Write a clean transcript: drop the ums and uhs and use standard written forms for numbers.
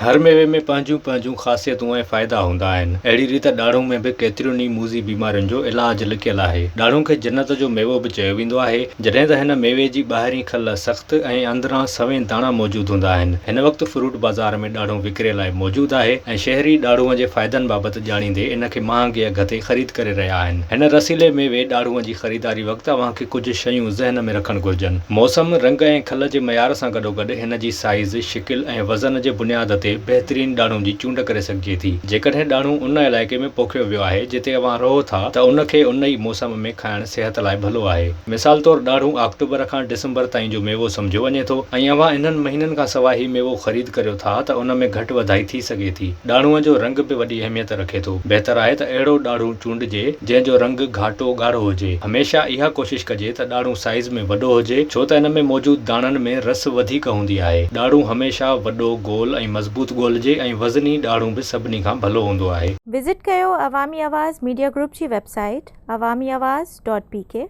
هر ميوي ۾ پنهنجون پنهنجون خاصيتون ۽ فائدا هوندا آهن. اهڙي ريت ڏاڙهون ۾ به ڪيترين ئي موذي بيمارين جو علاج لڪيل آهي. ڏاڙهون کي جنت جو ميوو به چيو ويندو آهي. جڏهن ته هن ميوي جي ٻاهرين کل سخت ۽ اندران سوين داڻا موجود هوندا آهن. هن وقت فروٽ بازار ۾ ڏاڙهون وڪري لاء موجود آهي ۽ شهري ڏاڙهونء جي فائدن بابت ڄاڻيندي ان کي مهانگي اگهه تي خريد ڪري رهيا آهن. هن رسيلي ميوي ڏاڙهونء جي خريداري وقت اوهان کي ڪجهه شيون ذهن ۾ رکڻ گهرجن. موسم، رنگ ۽ کل جي معيار سان گڏوگڏ هن جي سائيز، شڪل ۽ وزن جي بنياد تي بهترين ڏاڙهون جي چونڊ ڪري سگهجي ٿي. جيڪڏهن ڏاڙهون ان علائقي ۾ پوکيو ويو آهي جتي اوهان رهو ٿا ته ان کي ان ئي موسم ۾ کائڻ صحت لاء ڀلو آهي. مثال طور ڏاڙهون آڪٽوبر کان ڊسمبر تائين جو ميوو سمجهيو وڃي ٿو ۽ اوهان انهن مهينن کان سواء هي ميوو خريد ڪريو ٿا ته ان ۾ گهٽ وڌائي ٿي سگهي ٿي. ڏاڙهونء جو رنگ به وڏي اهميت رکي ٿو. بهتر آهي ته اهڙو ڏاڙهون چونڊجي جنهن جو رنگ گهاٽو ڳاڙهو هجي. هميشه اها ڪوشش ڪجي ته ڏاڙهون سائيز ۾ وڏو هجي ڇو ته ان ۾ موجود داڻن ۾ رس وڌيڪ هوندي آهي. ڏاڙهون هميشه وڏو، گول ۽ مضبوط ڳولجي ۽ وزني ڏاڙهون به سڀني کان ڀلو هوندو آهي. وزٽ ڪيو عوامي آواز ميڊيا گروپ جي website Awami Awaz dot P K.